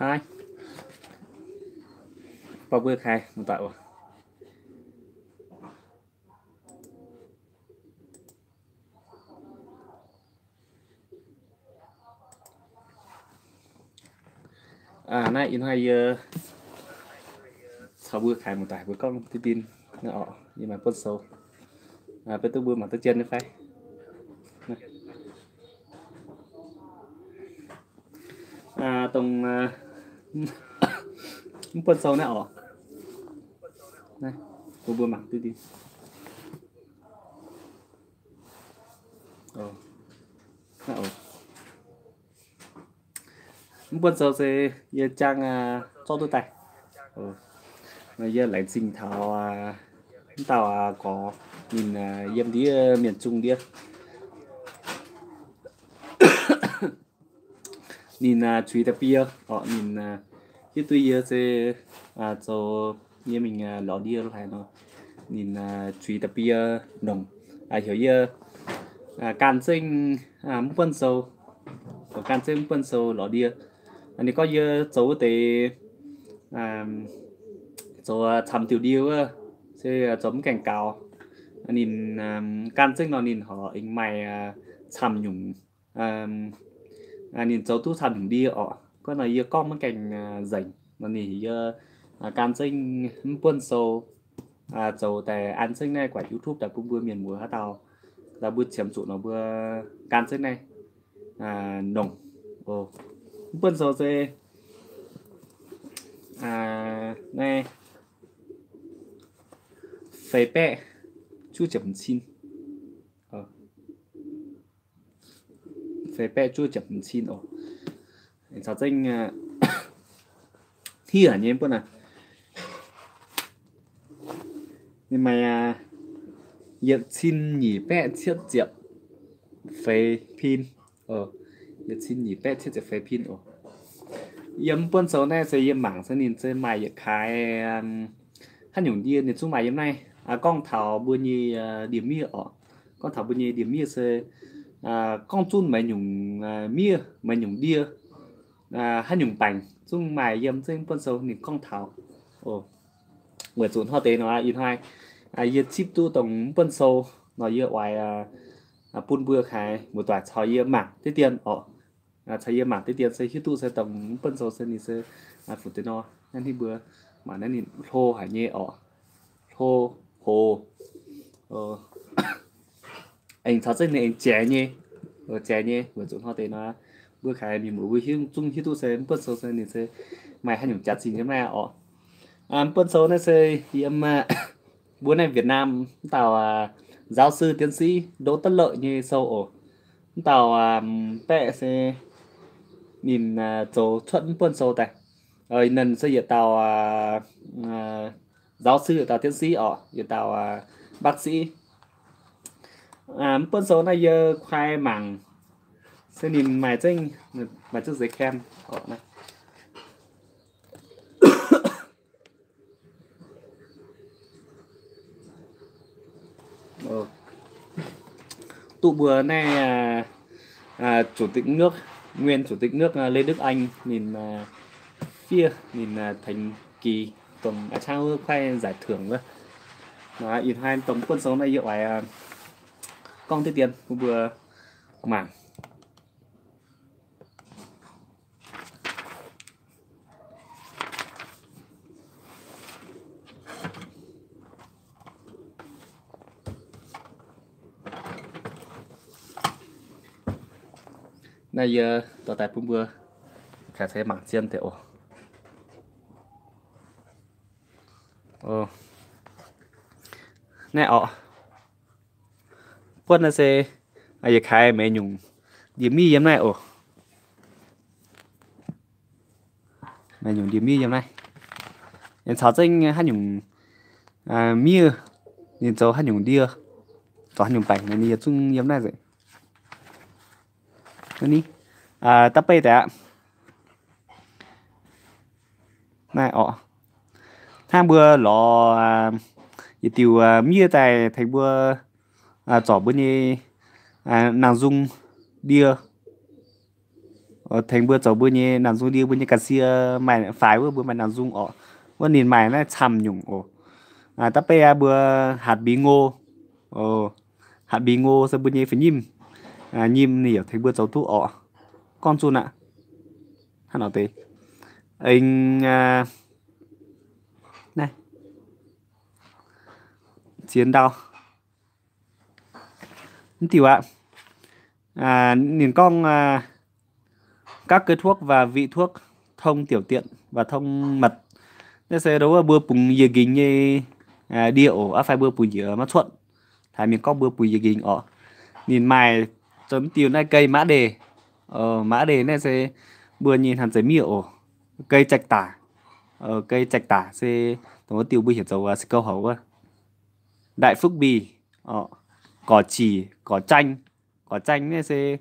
Naaiv, baac mbuo kaaix muoz-doic oc. Naaiv ih hnoi yie caux mbuo kaaix muoz-doic mbuo gorngv diqv dien naaiv oc, yie maaih buonv sou. Beiv duqv mbuo mangc duqv jien nyei fai? Dongh mv buonv sou naaiv oc. Naaiv, bun mbuo mangc duqv dien. Mv buonv sou se yie jangv zorqv duqv daaih. Yie laengz zingh taux mv dauh gorx, ninh yiem ndiev mienh zungh ndiev. Ninh cuix da'bie oc, ninh hiuv duqv yie se zoux yie mingh lorz ndie haaix nor, ninh cuix da'bie nongc, heuc yie ganh zengv mv buonv sou, ganh zengv mv buonv sou lorz ndie. Ninh gorngv yie zoux wuov deix zoux camx diuc ndie wuov, se zoux mv gaengh gaux. Ninh ganh zengv nor ninh horc aengx maaih camv nyungc, ninh zoux duqv camv nyungc ndie oc. Gorngv nor yie gorngv maiv gaengh nzengc nor ninh yie ganh zengh mv buonv sou zoux daaih an zengv naaiv guaix YouTube daaih bun mbuo mienh muoz haaix dauh, daaih mbuo qiemx zuqc nor mbuo ganh zengv naaiv nongc. Mv buonv sou se naaiv feix baeqv juov ziepc cin, feix baeqv juov ziepc cin oc. Caux zengv hniev haic nyei mv buonv aac. Ninh maaih yietc cin nyic baeqv cietv ziepc feix pin. Yietc cin nyic baeqv cietv ziepc feix pin oc. Yiem mv buonv sou naaiv se yie mangc se ninh se maaih yietc kaaix haaix nyungc ndie ninh zungv maaih yiem naaiv. Gorngv taux mbuo nyei ndie-miev oc. Gorngv taux mbuo nyei ndie-miev se gorngv zunv maaih nyungc miev, maaih nyungc ndie, haaix nyungc baengc zungv maaih yiem zengv mv buonv sou ninh gorngv taux. Weic zuqc hnoi deix nor ih hnoi yie zipv duqv dongh mv buonv sou nor yie oix bun mbuo kaaix muoz-doic caux yie mangc diqv dien oc. Caux yie mangc diqv dien se hiuv duqv se dongh mv buonv sou se ninh se fu'jueiv nor. Naaiv ninh mbuo mangc naaiv ninh hlo haic nyei oc. Hlo, hoc. Aengx caux zengv ninh aengx jaiz nyei, jaiz nyei weic zuqc hnoi deix nor mbuo kaaix mienh muoz mbuo hiuv zungv hiuv duqv se mv buonv sou se ninh se maaih haaix nyungc jaax-zinh yiem naaiv oc. Mv buonv sou naaiv se yiem mbuo naaiv Việt Nam mv dauh giáo sư tiến sĩ Đỗ Tất Lợi nyei sou oc. Mv dauh baeqv se ninh zoux cuotv mv buonv sou daaih. Ninh se yietc dauh giáo sư, yietc dauh tiến sĩ oc, yietc dauh bác sĩ. Mv buonv sou naaiv yie kuaai mangc se ninh maaih zengv, maaih zengv zeix kem oc. Duqv mbuo naaiv chủ tịch nước, nguyên chủ tịch nước Lê Đức Anh ninh fiev ninh thành kỳ dongh a'cangv wuov kuaaiv giải thưởng wuov. Ih hnoi dongh buonv sou naaiv yie oix gorngv diqv dien bun mbuo mangc. Naaiv yie dorh daaih bun mbuo kaaix mangc zien deix oc. Naaiv oc, buonv naaiv se yietc kaaix meix nyungc ndie-miev yiem naaiv oc. Meix nyungc ndie-miev yiem naaiv. Aengx caux zengv haaix nyungc miev, ninh zoux haaix nyungc ndie, zoux haaix nyungc baengc, ninh yaac zungv yiem naaiv nzengc. Da'beiv daaih aqv. Naaiv oc, hnangv mbuo lorz yietc diuc miev daaih tengx mbuo zorc mbuo nyei nangh nzung ndie. Tengx mbuo zoux mbuo nyei naanc nzung ndie, mbuo nyei ga'sie maaih faix wuov, mbuo maaih naanc nzung orqc. Wuov ninh maaih naaiv camv nyungc oc. Da'beiv aqv, mbuo hatc mbingh ngo. Hatc mbingh ngo se mbuo nyei fai nyimv. Nyimv ninh yaac tengx mbuo zoux duqv orqc. Gorngv zunh aqv. Hnangv nor deix. Aengx naaiv ziex ndau. Mv diuh aqv, ninh gorngv các kênh thuốc và vị thuốc thông tiểu tiện và thông mật. Naaiv se ndau wuov mbuo bungx yiez nqingx nyei ndie oc, aqv fai mbuo bungx njiec maiv cuotv. Taaix mienh gorngv mbuo bungx yiez nqingx orqc. Ninh maaih zoux mv diuh naaiv gei mã đề. Mã đề naaiv se mbuo nyei hnamv zeiz miev oc. Gei jạch tải. Gei jạch tải se dongh wuov diuh mbuo heuc zoux se gouv houc wuov. Đại Phước Bì, Cỏ Chỉ, Cỏ Chanh. Cỏ Chanh naaiv se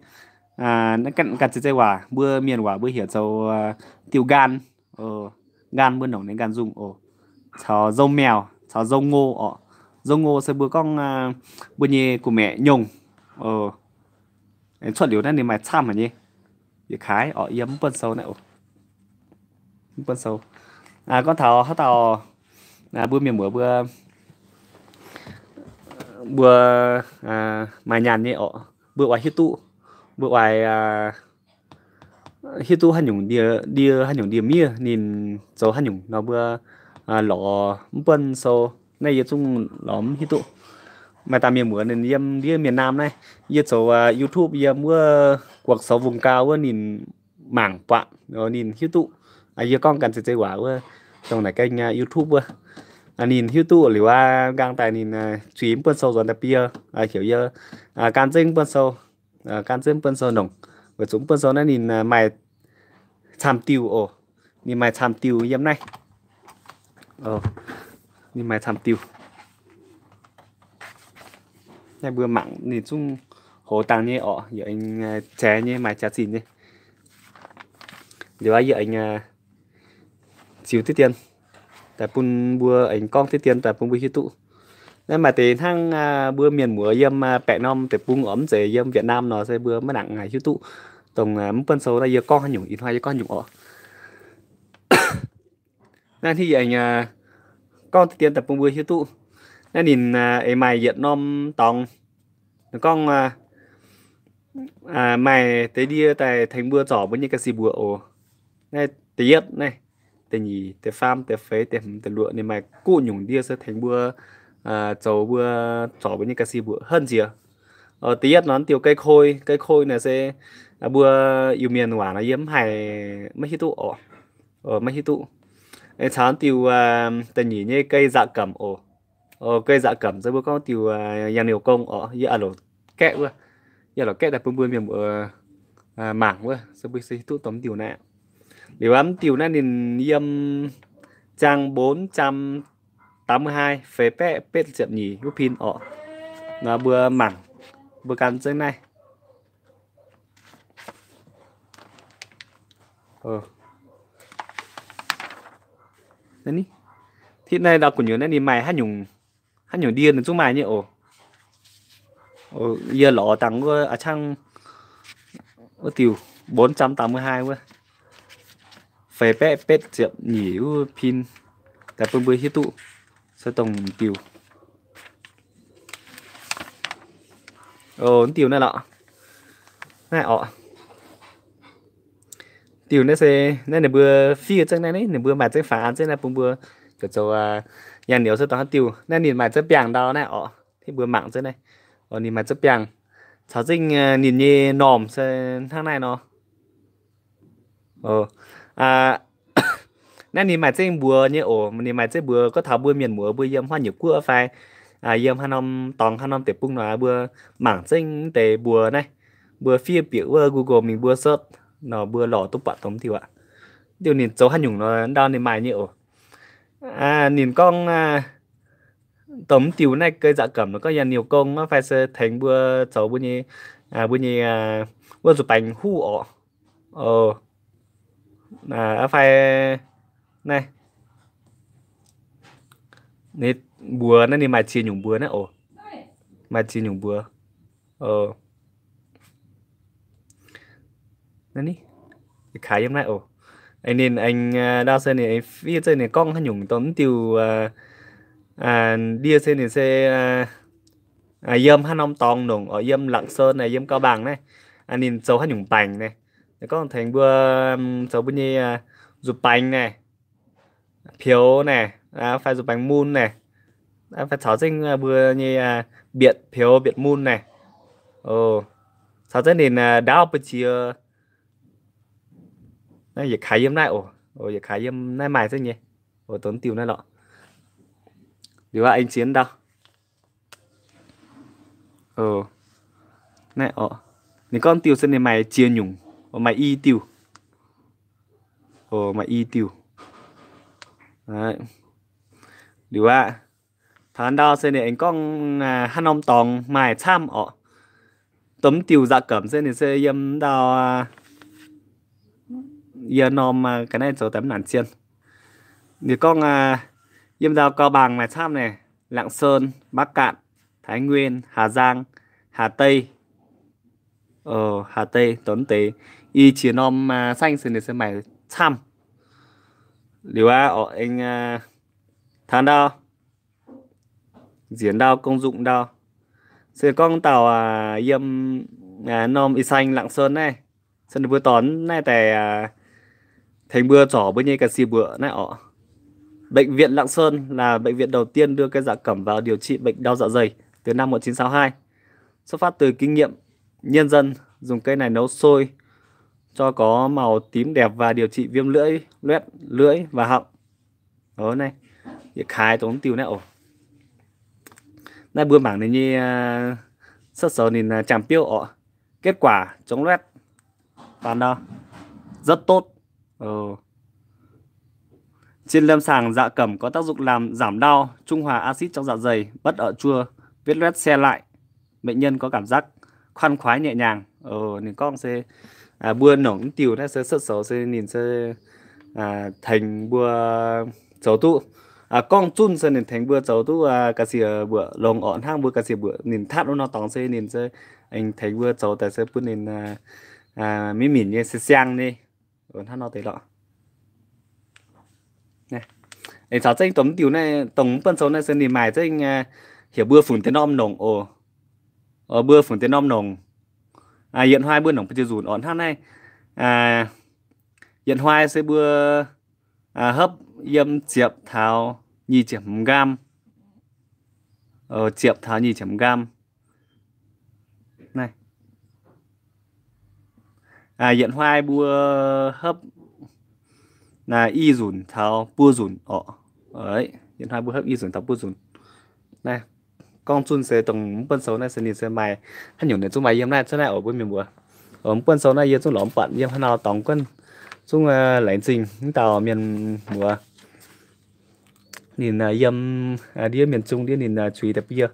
ganh zeiz zeiv waac, mbuo mienh waac mbuo heuc zoux diuh nqaanh. Nqaanh mbuo nongc ninh nqaanh nzung oc. Caux dâu mèo, caux dâu ngô orqc. Dâu ngô se mbuo gorngv mbuo nyei gu'maeqc nyungc. Cuotv liuz naaiv ninh maaih camv haic nyei. Yietc kaaix orqc, yiem mv buonv sou naaiv oc. Mv buonv sou. Gorngv taux haaix dauh mbuo mienh muoz mbuo, mbuo maaih nyaanh nyei orqc, mbuo oix hiuv duqv, mbuo oix hiuv duqv haaix nyungc ndie, ndie haaix nyungc ndie-miev ninh zoux haaix nyungc nor mbuo lorz mv buonv sou. Naaiv yie zungv lorz mv hiuv duqv. Maaih dangh mienh muoz ninh yiem ndiev miền Nam naaiv, yie zoux YouTube yiem wuov guoqv sou vung gau wuov ninh mangc buatc, ninh hiuv duqv. Yie gorngv ganh zeiv zeiv waac wuov dongh naaic ganh YouTube wuov, ninh hiuv duqv liuz aqv, nqaang daaih ninh zuiz mv buonv sou nzuonx daaih bie, heuc yie gan zengv mv buonv sou, gan zengv mv buonv sou nongc. Weic zuqc mv buonv sou naaiv ninh maaih camv diuh oc. Ninh maaih camv diuh yiem naaiv. Ninh maaih camv diuh. Naaiv mbuo mangc ninh zungv hoz dangh nyei orqc, yaac aengx jaaix nyei, maaih jaax-zinh nyei. Liuz aqv, yie aengx ziux diqv dien daaih bun mbuo, aengx gorngv diqv dien daaih bun mbuo hiuv duqv. Naaiv maaih deix hnangv mbuo mienh muoz yiem baeqc norm deic-bung orqc, mv zeiz yiem Việt Nam nor se mbuo maiv nangc hiuv duqv. Dongh mv buonv sou naaiv yie gorngv haaix nyungc, ih hnoi yie gorngv nyungc orqc. Naaiv hnangv yie aengx gorngv diqv dien daaih bun mbuo hiuv duqv. Naaiv ninh aengx maaih yietc norm dorngx, ninh gorngv maaih deix ndie daaih tengx mbuo zorc mbuo nyei ga'sie mbuoqc oc. Naaiv da'yietv naaiv, da'nyeic, da'faam, da'feix, da'hmz, da'luoqc, ninh maaih guv nyungc ndie se tengx mbuo zoux mbuo zorc mbuo nyei ga'sie mbuoqc henv nziex. Da'yietv nor diuh ga'koi, ga'koi naaic se mbuo Iu-Mienh waac nor yie mv haih maiv hiuv duqv orqc. Maiv hiuv duqv. Caux diuh da'nyeic nyei ga'zaqc gamc oc. Ga'zaqc gamc se mbuo gorngv diuh yangh niouh gong orqc, yie a'loc gaeqv wuov. Yie a'loc gaeqv daaih bun mbuo mienh mbuo mangc wuov, se mbuo se hiuv duqv dongh mv diuh naaiv. Liuz aqv, mv diuh naaiv ninh yiem ziangh bốn trăm tám mươi hai phẩy betv betv ziepc nyeic wuov pin orqc. Nor mbuo mangc, mbuo gan zengv naaiv. Hitv naaiv ndau gu'nyuoz naaiv ninh maaih haaix nyungc ndie ninh zungv maaih nyei oc. Yie lorz dangh wuov a'cangv wuov diuh bốn trăm tám mươi hai wuov, phẩy betv betv ziepc nyeic wuov pin daaih bun mbuo hiuv duqv se dongh diuh. Diuh naaiv lorqc, naaiv orqc. Diuh naaiv se naaiv ninh mbuo fiev zengv naaiv, ninh mbuo maaih zengv faaux an zengv naaiv bun mbuo zoux yangh niouh se dongh haaix diuh. Naaiv ninh maaih zengv biangh ndau naaiv orqc, hitv mbuo mangc zengv naaiv. Ninh maaih zengv biangh caux zengv ninh nyei normh se hnangv naaiv nor. Naaiv ninh maaih zengv mbuox nyei oc, ninh maaih zengv mbuox. Gorngv taux mbuo mienh muoz mbuo yiem haaix nyungc guoqv fai yiem haaix norm dorngx haaix norm deic-bung nor, mbuo mangc zengv deix mbuox naaiv. Mbuo fiev bieqc wuov Google mingh mbuo search nor mbuo lorz duqv buatc dongh diuh aqv. Diuh ninh zoux haaix nyungc nor ndau ninh maaih nyei oc. Ninh gorngv dongh mv diuh naaiv ga'zaqc gamc nor gorngv yangh niouh gong fai se tengx mbuo zoux mbuo nyei, mbuo nyei wuov nzuih baengx huv orqc. Fai naaiv mbuox naaiv ninh maaih ziex nyungc mbuox naaiv oc. Maaih ziex nyungc mbuox. Naaiv ni, Yietc kaaix yiem naaiv oc. Ninh aengx ndau se ninh aengx fiev zeiv ninh gorngv haaix nyungc dongh mv diuh ndie se ninh se yiem haaix norm dorngx nongc oc, yiem Lạng Sơn naaic, yiem Cao Bằng naaiv, ninh zoux haaix nyungc baengc naaic. Ninh gorngv tengx mbuo zoux mbuo nyei nzuih baengx naaic, pioux naaic, fai nzuih baengx mun naaic, fai caux zengv mbuo nyei bietc pioux bietc mun naaic. Caux zengv ninh ndaauv mbu'ziex. Naaiv yietc kaaix yiem naaiv oc. Yietc kaaix yiem naaiv maaih zengv nyei. Dongh diuh naaiv lorqc. Liuz aqv, aengx ziex ndau. Naaiv oc, ninh gorngv diuh se ninh maaih ziex nyungc, maaih i diuh. Maaih i diuh. Liuz aqv, taux ndau se ninh aengx gorngv haaix norm dorngx maaih camv oc. Dongh mv diuh nzaqc gamh se ninh se yiem ndau yie norm ga'naaiv zoux daaih mv naanc zien. Ninh gorngv yiem ndau Cao Bằng maaih camv naaic, Lạng Sơn, Bắc Kạn, Thái Nguyên, Hà Giang, Hà Tây. Hà Tây dongh deix i qiex norm saengv se ninh se maaih camv. Liuz aqv, oc, aengx taux ndau nziex ndau, công dụng ndau, se gorngv dauh yiem norm ih saeng Lạng Sơn naaiv, se ninh mbuo dorh naaiv daaih tengx mbuo zorc mbuo nyei ga'sie mbuoqc naaiv oc. Bệnh viện Lạng Sơn là bệnh viện đầu tiên đưa cây dạ cẩm vào điều trị bệnh đau dạ dày từ năm một chín sáu hai. Xuất phát từ kinh nghiệm nhân dân dùng cây này nấu xôi cho có màu tím đẹp và điều trị viêm lưỡi, loét lưỡi và họng. Naaiv yietc kaaix dongh diuh naaiv oc. Naaiv mbuo mangc ninh nyei cuotv sou ninh jangx-biouv oc. Kết quả chống loét và đau, rất tốt. Trên lâm sàng, dạ cẩm có tác dụng làm giảm đau, trung hòa axit trong dạ dày, bắt ở chua, vết loét se lại, bệnh nhân có cảm giác khoan khoái nhẹ nhàng. Ninh gorngv se mbuo nongc mv diuh naaiv se cuotv sou se ninh se tengx mbuo zoux duqv, gorngv zunh se ninh tengx mbuo zoux duqv ga'sie mbuoqc longx orqc. Hnangv mbuo ga'sie mbuoqc ninh tatv wuov norm dorngx se ninh se aengx tengx mbuo zoux daaih se bun ninh mingh minc nyei se siang nyei. Hnangv nor deix lorqc. Aengx caux zengv dongh mv diuh naaiv, dongh mv buonv sou naaiv se ninh maaih zengv heuc mbuo fungc deix norm nongc oc. Mbuo fungc deix norm nongc, yietc hnoi mbuo nongc ba'ziex nzunc orqc. Hnangv naaiv, yietc hnoi se mbuo hopv yiem ziepc taux nyic ziepc hmz nqaam. Ziepc taux nyic ziepc hmz nqaam. Yietc hnoi mbuo hopv i nzunc taux buo nzunc orqc. Yietc hnoi mbuo hopv i nzunc taux buo nzunc. Naaiv gorngv zunh se dongh mv buonv sou naaiv se ninh se maaih haaix nyungc ninh zungv maaih yiem naaiv cuotv naaiv oc mbuo mienh muoz. Mv buonv sou naaiv yie zungv lorz buatc yiem haaix nor dorngx guonv, zungv laengz zingh mv dauh mienh muoz. Ninh yiem ndiev mienh zung ndiev ninh zuiz daaih bun yie.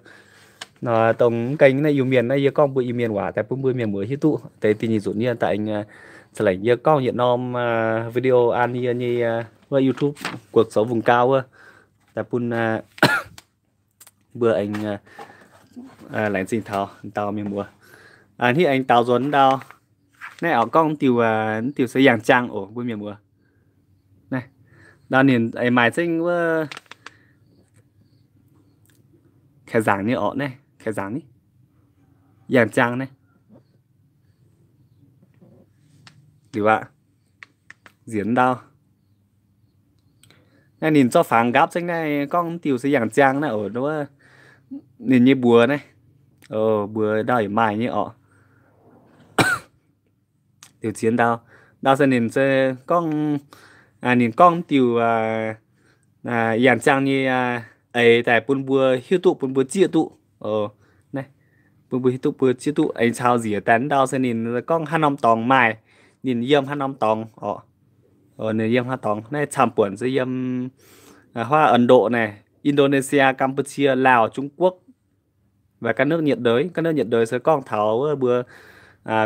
Nor dongh mv gaengh naaiv Iu-Mienh naaiv yie gorngv mbuo Iu-Mienh waac daaih bun mbuo mienh muoz hiuv duqv deix da'nyeic nzunc yie daaih aengx ca'lengc yie gorngv yietc norm video an yie nyei wuov YouTube Cuộc Sống Vùng Cao wuov daaih bun mbuo aengx laengz zingh taux dauh mienh muoz. Hnangv aengx daaux nzuonx ndau, naaiv oix gorngv diuh, diuh se yangh jaang oc mbuo mienh muoz. Naaiv ndau ninh aengx maaih zengv wuov kaeqv nzaangc nyei orqc, naaiv kaeqv nzaangc ni, yangh jaang naaiv. Liuz aqv, nziex ndau. Naaiv ninh zorqv fangx nqaapv zengv naaiv gorngv diuh se yangh jaang naaiv oc, ninh nyei mbuox naaiv, mbuox ndau yaac maaih nyei orqc. Liuz ziex ndau, ndau se ninh se gorngv, ninh gorngv diuh yangh jaang nyei eix daaih bun mbuo hiuv duqv, bun mbuo zieqv duqv. Bun mbuo hiuv duqv, mbuo zieqv duqv. Aengx caux nziex daaih ndau se ninh gorngv haaix norm dorngx maaih, ninh yiem haaix norm dorngx orqc. Ninh yiem haaix dorngx, naaiv camv-buonc se yiem huaav Ấn Độ naaiv, Indonesia, Campuchia, Lào, Trung Quốc và các nước nhiệt đới. Các nước nhiệt đới se gorngv taux wuov mbuo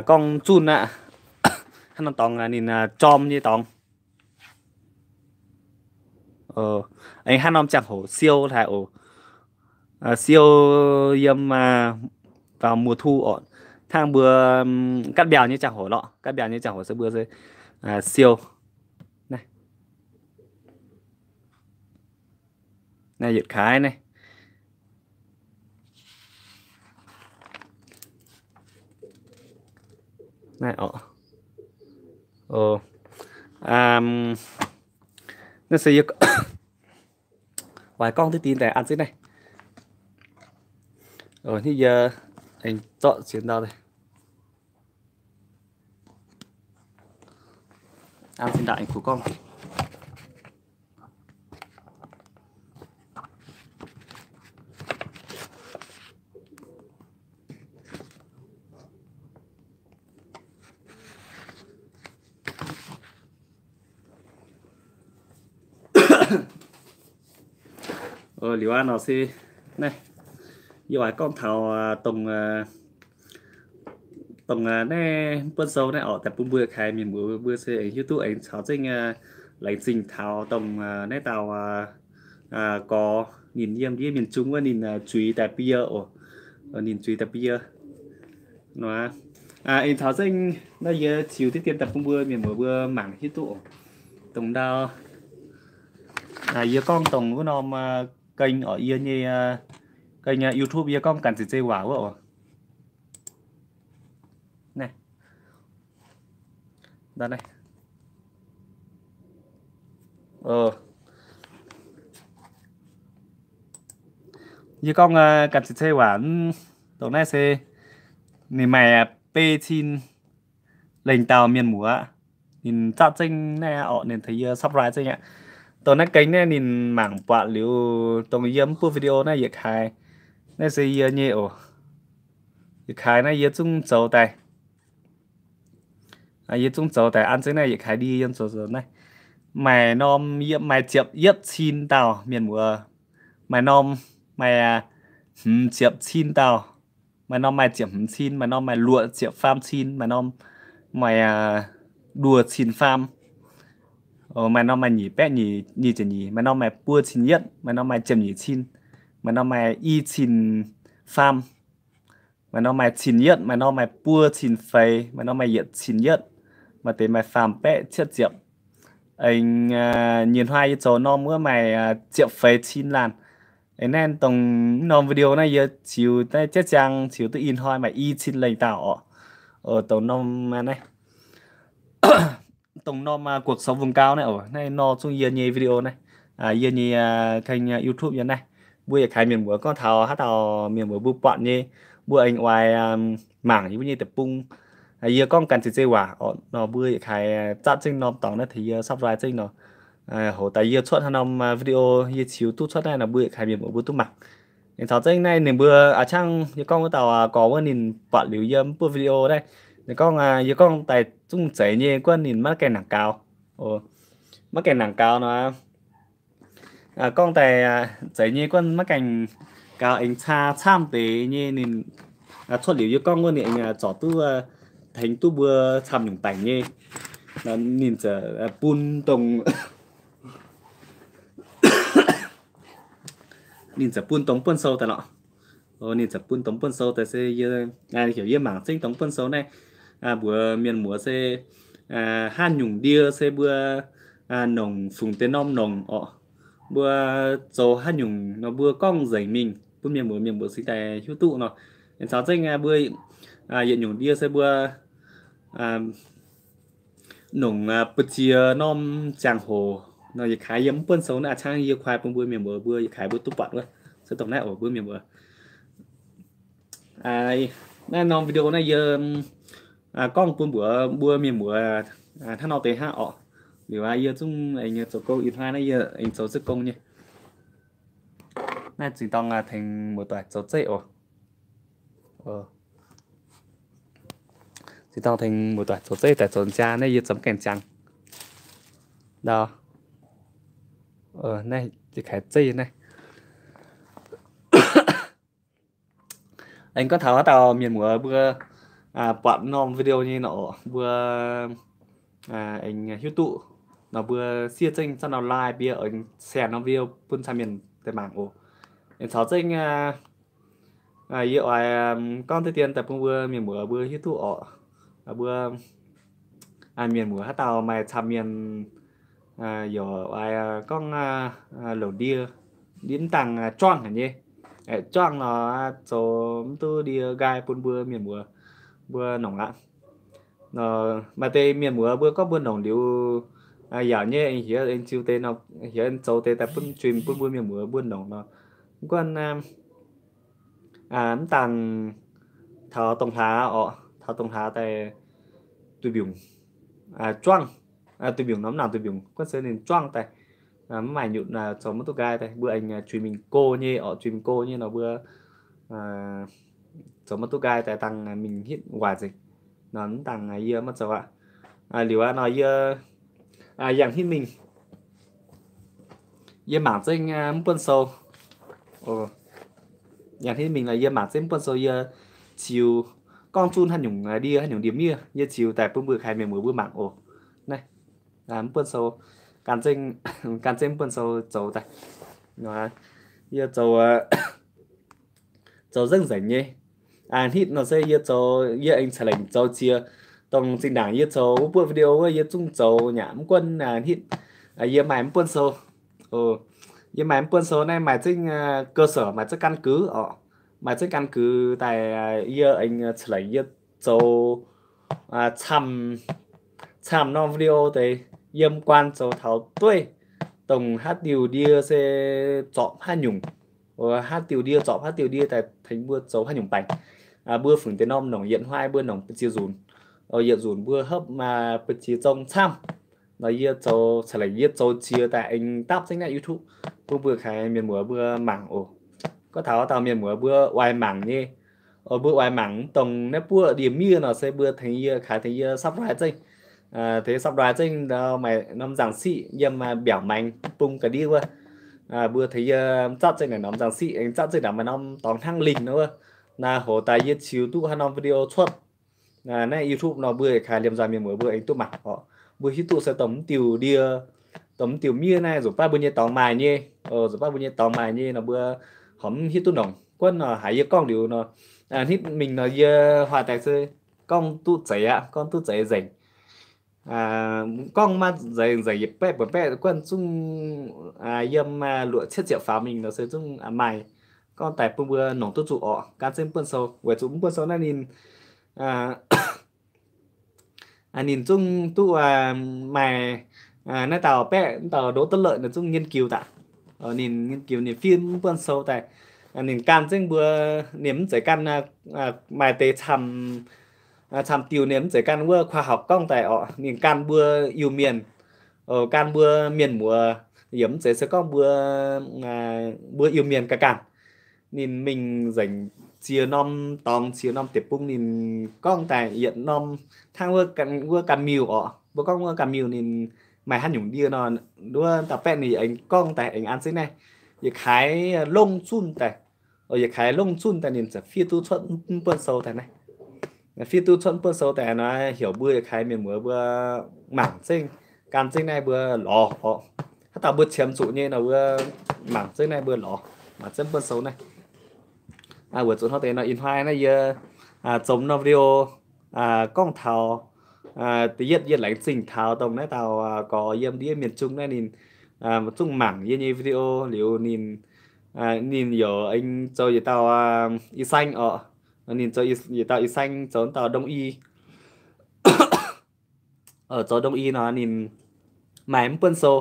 gorngv zunh aqv, haaix norm dorngx ninh jorm nyei dorngx. Aengx haaix norm ziangh hoc siou haic oc. Siou yiem vào mùa thu orqc, hnangv mbuo gatv mbiauh nyei ziangh hoc lorqc. Gatv mbiauh nyei ziangh hoc se mbuo se siou. Naaiv, naaiv yietc kaaix naaiv. Naaiv oc. Naaiv se yie oix gorngv diqv dien daaih an zengv naaiv. Yie aengx zorqv ziex ndau daaih. An zengv ndau aengx kuh gorngv. Liuz aqv nor se naaiv, yie oix gorngv taux dongh, dongh naaiv buonv sou naaiv oc, daaih bun mbuo kaaix mienh muoz mbuo se aengx hiuv duqv aengx caux zengv laengz zingh taux dongh naaiv dauh gorx ninh yiem ndiev mienh jung wuov ninh zuiz daaih bie oc. Ninh zuiz daaih bie nor, aengx caux zengv naaiv yie ziux diqv dien daaih bun mbuo mienh muoz mbuo mangc hiuv duqv oc. Dongh ndau yie gorngv dongh wuov norm kênh oc, yie nyei kênh YouTube yie gorngv Ganh Ziqc Zei Waac wuov oc. Yie gorngv Ganh Ziqc Zei Waac dongh naaiv se ninh maaih bei cin lengh dauh mienh muoz aqv. Ninh zatv zengv naaiv oc, ninh tengx yie subscribe zengv aqv. Dongh naaiv kênh naaiv ninh mangc buatc liuz dongh yie mv buov video naaiv yietc kaaix, naaiv se yie nyei oc. Yietc kaaix naaiv yie zungv zoux daaih. Yie zungv zoux daaih an zengv naaiv yietc kaaix ndie yiem zoux zoux naaiv. Maaih norm yie maaih ziepc yietv cin dauh mienh muoz, maaih norm maaih hmz ziepc cin dauh, maaih norm maaih ziepc hmz cin, maaih norm maaih luoqc ziepc faam cin, maaih norm maaih nduoh cin faam, maaih norm maaih nyic baeqv nyic ziepc nyic, maaih norm maaih buo cin yietv, maaih norm maaih ziepc nyeic cin, maaih norm maaih i cin faam, maaih norm maaih cin yietv, maaih norm maaih buo cin feix, maaih norm maaih yietc cin yietv, maaih deix maaih faam baeqv cietv ziepc. Aengx nyei hnoi yie zoux norm wuov maaih ziepc feix cin laanh. Aengx naaiv dongh norm video naaiv yie ziux naaiv jaiv ziang ziux duqv ih hnoi maaih i cin lengh dauh oc. Dongh norm naaiv, dongh norm guoqv sou vung gau naaiv oc, naaiv nor zungv yie nyei video naaiv, yie nyei kênh YouTube yiem naaiv. Mbuo yietc kaaix mienh muoz gorngv taux haaix dauh mienh muoz mbuo buatc nyei, mbuo aengx oix mangc yie mbuo nyei deic-bung. Yie gorngv Ganh Ziqc Zei Waac oc, nor mbuo yietc kaaix zatv zengv norm dorngx naaiv tengx yie subscribe zengv nor. Hoc daaih yie cuotv haaix norm video yie ziux duqv cuotv naaiv nor mbuo yietc kaaix mienh muoz mbuo duqv mangc. Aengx caux zengv naaiv ninh mbuo a'ciangv yie gorngv wuov dauh gorx wuov ninh buatc liuz yie mv buov video naaiv, ninh gorngv yie gorngv daaih zungv zeiz nyei, guonv ninh maiv gaengh nangc gaux. Maiv gaengh nangc gaux nor, gorngv daaih zeiz nyei, guonv maiv gaengh gaux, aengx caa camv deix nyei. Ninh cuotv liuz yie gorngv wuov ninh aengx zorc duqv tengx duqv mbuo camv nyungc daic nyei. Ninh ziouc bun dongh ninh ziouc bun dongh buonv sou daaih lorqc. Ninh ziouc bun dongh buonv sou daaih se yie, heuc yie mangc zengv dongh buonv sou naaiv, mbuox mienh muoz se haaix nyungc ndie se mbuo nongc fungc deix norm nongc oc. Mbuo zoux haaix nyungc nor mbuo gorngv nzengc mingh bun mienh muoz, mienh muoz cingx daaih hiuv duqv nor. Aengx caux zengv mbuo yietc nyungc ndie se mbuo nongc ba'ziex norm ziangh hoc nor, yietc kaaix yie mv buonv sou naaiv a'ciangv yie kuaix bun mbuo mienh muoz mbuo yietc kaaix mbuo duqv buatc wuov. Se dongh naaiv oc mbuo mienh muoz. Naaiv norm video naaiv yie gorngv bun mbuox mbuo mienh muoz hnangv nor deix hnangv oc. Liuz yie zungv aengx zoux gong, ih hnoi naaiv yie aengx zoux zieqv gong nyei. Naaiv zinh dorng tengx muoz-doic zoux zeiv oc. Zinh dorng tengx muoz-doic zoux zeiv daaih zoux jaa naaiv yie zoux mv gaengh jangx. Ndau, naaiv yietc kaaix zeiv naaiv. Aengx gorngv taux haaix dauh mienh muoz mbuo buatc norm video nyei nor, mbuo aengx hiuv duqv nor mbuo siev zengv zanv nor like bie, aengx share norm video bun caux mienh daaih mangc oc. Aengx caux zengv yie oix gorngv deix dien daaih bun mbuo mienh muoz mbuo hiuv duqv oc. Mbuo Mienh muoz haaix dauh maaih camv mienh, yaac oix gorngv longc ndie, ndie mv dangh juangv haic nyei. Juangv nor zoux mv duqv ndie nqaai bun mbuo mienh muoz mbuo nongc aqv. Maaih deix mienh muoz mbuo gorngv mbuo nongc liuz, yaac nyei aengx heuc aengx ziux deix, heuc aengx zoux deix daaih bun stream bun mbuo mienh muoz mbuo nongc nor, mv gunv mv dangh taux dongh hlaax orqc, taux dongh hlaax daaih duih mbiungc, juangv, duih mbiungc nor mv nangc duih mbiungc, gunv se ninh juangv daaih, mv maaih nyutc zoux maiv duqv nqaai daaih, mbuo aengx juix mingh go nyei orqc, juix mingh go nyei nor mbuo zoux maiv duqv nqaai daaih dangh mingh hitv waaic nzengc. Nor mv dangh yie maiv zoux aqv. Liuz aqv nor yie yangh hitv mingh, yie mangc zengv mv buonv sou. Yangh hitv mingh nor yie mangc zengv mv buonv sou, yie ziux gorngv zunv haaix nyungc ndie, haaix nyungc ndie-miev, yie ziux daaih bun mbuo kaaix mienh muoz mbuo mangc oc. Naaiv mv buonv sou, gan zengv, gan zengv mv buonv sou zoux daaih. Yie zoux, zoux nzengc nzengc nyei. Hitv nor se yie zoux, yie aengx ca'lengc zoux ziex, dongh zinh ndaangc yie zoux wuov buoqv video wuov yie zungv zoux nyaqc mv gunv hitv yie maaih mv buonv sou. Yie maaih mv buonv sou naaiv maaih zengv cơ sở, maaih zengv căn cứ orqc, maaih zengv căn cứ daaih yie aengx ca'lengc yie zoux camv, camv norm video deix yiem guan zoux taux dueiv, dongh haaix diuh ndie se zorpc haaix nyungc, haaix diuh ndie zorpc haaix diuh ndie daaih tengx mbuo zoux haaix nyungc baengc. Mbuo fungc deix norm nongc yietc hnoi mbuo nongc ba'ziex nzunc, yietc nzunc mbuo hopv ba'ziex zong camv. Nor yie zoux ca'lengc yie zoux ziex daaih aengx dapv zengv naaiv YouTube bun mbuo kaaix mienh muoz mbuo mangc oc. Gorngv taux dauh mienh muoz mbuo oix mangc nyei, mbuo oix mangc dongh naaiv buoqv ndie-miev nor se mbuo tengx yie kaaix tengx yie subscribe zengv, tengx yie subscribe zengv maaih norm nzangc siqv yiem mbiaauc maengx bung ga'ndiev wuov. Mbuo tengx yie zatv zengv naaic norm nzangc siqv aengx zatv zengv naaic maaih norm dorngx hnangv lingh wuov. Naaiv hoz daaih yie ziux duqv haaix norm video cuotv naaiv YouTube nor mbuo kaaix liemh nzoih mienh muoz mbuo aengx duqv mangc orqc. Mbuo hiuv duqv se dongh mv diuh ndie, dongh mv diuh miev naaiv nzunc baav mbuo nyei dorngx maaih nyei, nzunc baav mbuo nyei dorngx maaih nyei nor mbuo horpc mv hiuv duqv nongc. Gunv nor haiz yie gorngv liuz nor, hitv mingh nor yie huaax daaih se gorngv duqv zeiz aqv, gorngv duqv zeiz nzengc. Gorngv maiv zeiz nzengc yietc baeqv buonc baeqv guanh zungv yiem luoqc cietv ziepc faaux mingh nor se zungv maaih gorngv daaih bun mbuo nongc duqv zuqc orqc, gan zengv mv buonv sou. Weic zuqc mv buonv sou naaiv ninh ninh zungv duqv maaih naaiv dauh baeqv, naaiv dauh โดกเตอร์ ninh zungv nghiên cứu ตะ, ninh nghiên cứu ninh fiev mv buonv sou daaih. Ninh gan zengv mbuo, ninh mv zeiz gan maaih deix camv, camv diuh ninh mv zeiz gan wuov khoa học gorngv daaih orqc, ninh gan mbuo Iu-Mienh, gan mbuo mienh muoz, yaac mv zeiz se gorngv mbuo, mbuo Iu-Mienh ganh ganh. Ninh mingh nzengc ziex norm dorngx ziex norm deic-bung ninh gorngv daaih yietc norm hnangv wuov ganh miuh orqc. Mbuo gorngv wuov ganh miuh ninh maaih haaix nyungc ndie nor, wuov dauh baeqv ninh aengx gorngv daaih aengx an zengv naaiv, yietc kaaix longh zunh daaih, yietc kaaix longh zunh daaih ninh ziouc fiev duqv cuotv mv buonv sou daaih naaiv. Fiev duqv cuotv mv buonv sou daaih nor heuc mbuo yietc kaaix mienh muoz mbuo mangc zengv, gan zengv naaiv mbuo lorz orqc. Haaix dauh mbuo qiemx zuqc nyei nor mbuo mangc zengv naaiv mbuo lorz, mangc zengv mv buonv sou naaiv. Weic zuqc hnangv deix nor ih hnoi naaiv yie zomx norm video gorngv taux da'yietv yie laengz zingh taux dongh naaiv dauh gorx yiem ndiev mienh zungh naaiv ninh zungv mangc yie nyei video liuz ninh, ninh yaac aengx zoux yietc dauh i saeng orqc. Ninh zoux yietc dauh i saeng zoux dauh đông y, zoux đông y nor ninh maaih mv buonv sou.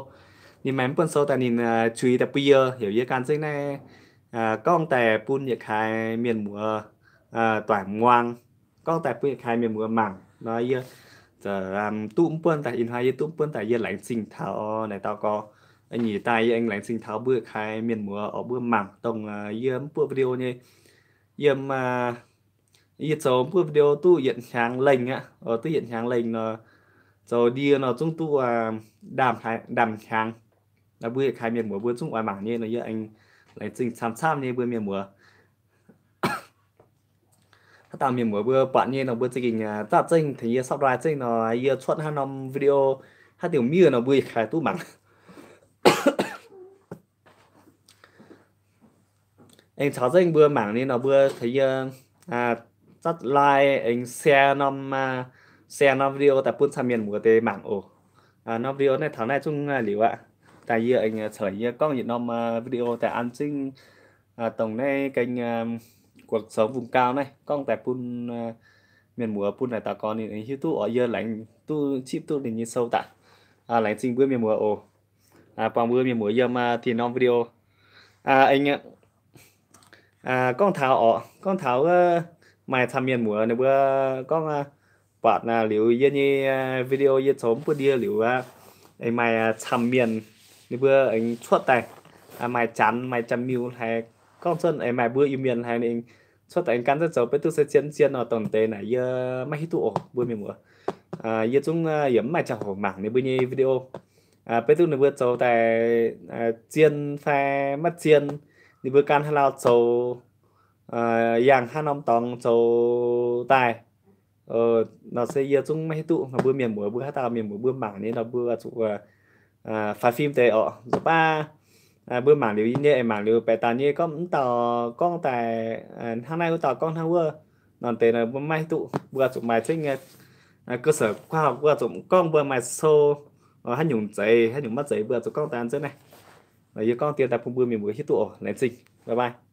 Ninh maaih mv buonv sou daaih ninh zuiz daaih bun yie, heuc yie gan zengv naaiv gorngv daaih bun yietc kaaix mienh muoz doic muangx, gorngv daaih bun yietc kaaix mienh muoz mangc nor yie duqv mv buonv daaih. Ih hnoi yie duqv mv buonv daaih yie laengz zingh taux naaiv dauh gorx. Nyic daaih yie aengx laengz zingh taux mbuo yietc kaaix mienh muoz orqc, mbuo mangc dongh yie mv buoqv video nyei. Yiem yie zoux mv buoqv video duqv yietc hnyangx lengh aqv, duqv yietc hnyangx lengh nor, zoux ndie nor zungv duqv ndaamv hnyangx. Mbuo yietc kaaix mienh muoz mbuo zungv oix mangc nyei nor yie aengx laengz zingh camv-camv nyei mbuo mienh muoz. Haaix dauh mienh muoz mbuo buatc nyei nor mbuo za'gengh zatv zengv tengx yie subscribe zengv nor yie cuotv haaix norm video, haaix diuc miev nor mbuo yietc kaaix duqv mangc. Aengx caux zengv mbuo mangc nyei nor mbuo tengx yie zatv like aengx share norm, share norm video daaih bun camv mienh muoz deix mangc oc. Norm video naaiv taux naaiv zungv liuz aqv. Daaih yie aengx ceix yie gorngv yietc norm video daaih an zingv dongh naaiv kênh Cuộc Sống Vùng Cao naaiv gorngv daaih bun mienh muoz bun naaic daux gaux ninh hiuv duqv oc. Yie laengz duqv cipv duqv ninh nyei sou daaih. Laengz zingh mbuo mienh muoz oc. Buangh mbuo mienh muoz yiem dinh norm video. Aengx gorngv taux oc, gorngv taux wuov maaih camv mienh muoz ninh mbuo gorngv buatc liuz yie nyei video yie zoux mv buoz ndie liuz aqv, aengx maaih camv mienh ninh mbuo aengx cuotv daaih maaih Janx maaih Janx-miuh haic, gorngv cuotv aengx maaih mbuo Iu-Mienh haic ninh cuotv daaih aengx gan zengv zoux, beiv duqv se zien mv zien nor dongh deix naaic yie maiv hiuv duqv oc mbuo mienh muoz. Yie zungv yaac mv maaih ziangh hoc mangc ninh mbuo nyei video. Beiv duqv ninh mbuo zoux daaih zien fai maiv zien, ninh mbuo gan haaix lauh zoux, yangh haaix norm dorngx zoux daaih nor se yie zungv maiv hiuv duqv. Nor mbuo mienh muoz, mbuo haaix dauh mienh muoz mbuo mangc nyei nor mbuo zuqc faix fim deix oc. Nzunc baav mbuo mangc liuz yie nyei, aengx mangc liuz baeqc daaih nyei gorngv mv dauh gorngv daaih hnangv naaiv, wuov dauh gorngv hnangv wuov, nor deix nor mbuo maiv hiuv duqv. Mbuo zuqc maaih zengv nyei cơ sở khoa học, mbuo zuqc gorngv mbuo maaih sou haaix nyungc zeiz haaix nyungc maiv zeiz mbuo zuqc gorngv daaih an zengv naaiv. Yie gorngv dien daaih bun mbuo mienh muoz hiuv duqv oc. Laengz zingh, bye bye.